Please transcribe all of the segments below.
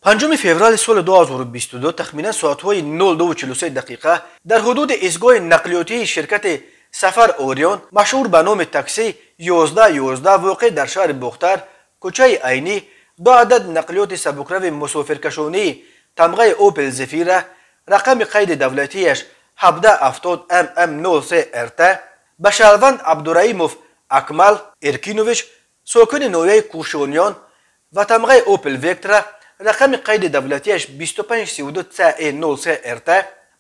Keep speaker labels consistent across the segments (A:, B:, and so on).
A: 5 феврали соли 2022 тахминан соатҳои 02:43 дақиқа дар ҳудуди истгоҳи нақлиётии ширкати Сафар Орион, машҳур ба номи такси 1111, воқеъ дар шаҳри Бохтар, кӯчаи Айнӣ, ду адад нақлиёти сабукрави мусофиркашонии тамғаи Опел Зефира, рақами қайди давлатияш 1770 ММ03 РТ, ба шаҳрванд Абдураимов Акмал Эркинович, сокини ноҳияи Кӯшониён, ва тамғаи Опел Вектра, рақами қайди давлатияш 2532 ЦЕ03 РТ,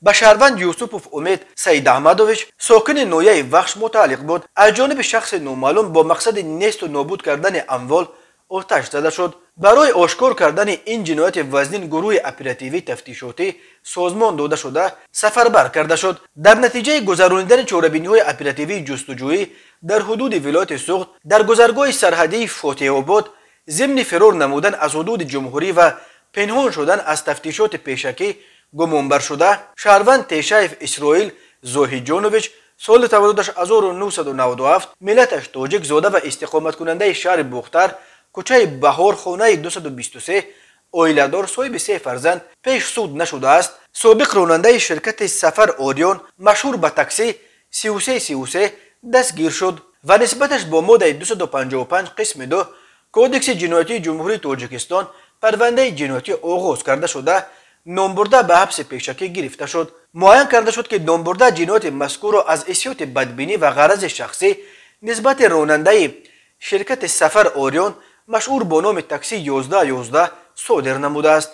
A: ба шаҳрванд Юсупов Умед Саидаҳмадович, сокини ноҳияи Вахш мутааллиқ буд, аз ҷониби шахси номаълум бо мақсади несту нобуд кардани амвол оташ зада шуд. Барои ошкор кардани ин ҷинояти вазнин гурӯҳи оперативӣ тафтишотӣ созмон дода шуда, сафарбар карда шуд. Дар натиҷаи гузаронидани чорабиниҳои оперативии ҷустуҷӯӣ дар ҳудуди вилояти Суғд, дар гузаргоҳи сарҳадии Фотеҳобод, зимни фирор намудан аз ҳудуди ҷумҳурӣ ва пинҳон шудан аз тафтишоти пешакӣ, гумонбаршуда шаҳрванд Тешаев Исроил Зоҳидҷонович, соли таваллудаш 1997, миллаташ тоҷик, зода ва истиқоматкунандаи шаҳри Бохтар, кӯчаи Баҳор, хонаи 223, оиладор, соҳиби се фарзанд, пеш суд нашудааст, собиқ ронандаи ширкати Сафар Орион, машҳур ба такси 3333, дастгир шуд ва нисбаташ бо моддаи 255 қисми 2 Кодекси ҷиноятии Ҷумҳурии Тоҷикистон парвандаи ҷиноятӣ оғоз карда шуда, номбурда ба ҳабси пешакӣ гирифта шуд. Муайян карда шуд, ки номбурда ҷинояти мазкурро аз ҳиссиёти бадбинӣ ва ғарази шахсӣ нисбати ронандаи ширкати Сафар Орион, машҳур бо номи такси 1111, содир намудааст.